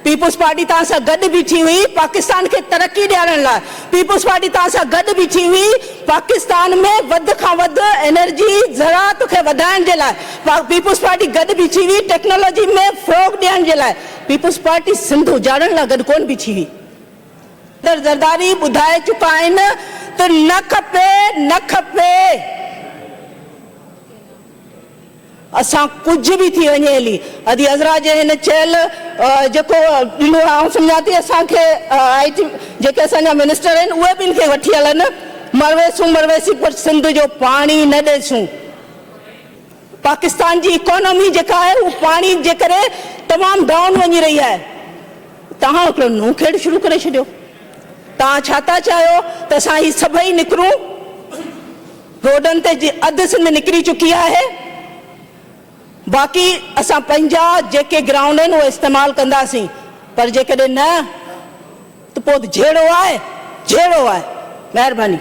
Peoples party توهان سان گڏ بيٺي هئي پاڪستان کي ترقي ڏيارڻ لاء. پيپلز پارٽي توهان سان گڏ بيٺي هئي پاڪستان ۾ وڌ کان وڌ انرجي زراعت کي وڌائڻ جي لاء. پيپلز پارٽي گڏ بيٺي هئي ٽيڪنالاجي ۾ فروغ ڏيڻ جي لاء. پيپلز پارٽي سنڌ اجاڙڻ لاء گڏ ڪونه بيٺي هئي. صدر زرداري ٻڌائي چڪا آهن ته نه کپي نه کپي. اسان ڪجهه به ٿي وڃي هلي. ادي عذرا جي هن چيل جيڪو ڏنو آهي آئون سمجهان ٿي اسان کي آء ٽي جيڪي اسان جا منسٽر آهن اهي به ان کي وٺي هلن مرويسون مرويسين پر سنڌ جو پاڻي نه ڏيسون. پاڪستان جي اڪانومي جيڪا آهي اهو پاڻي جي ڪري تمام ڊائون وڃي رهي آهي. توهان هڪڙو نئون کيڙ شروع ڪري ڇڏيو. توهان ڇا ٿا چاهيو ته اسان هي سڀئي نڪرون؟ روڊن تي جي اڌ سنڌ نڪري چڪي آهي باقي اسان پنهنجا جيڪي گرائونڊ آهن اهي استعمال ڪنداسين پر جيڪڏهن نه ته پوء ته جهيڙو آهي جهيڙو آهي مهرباني.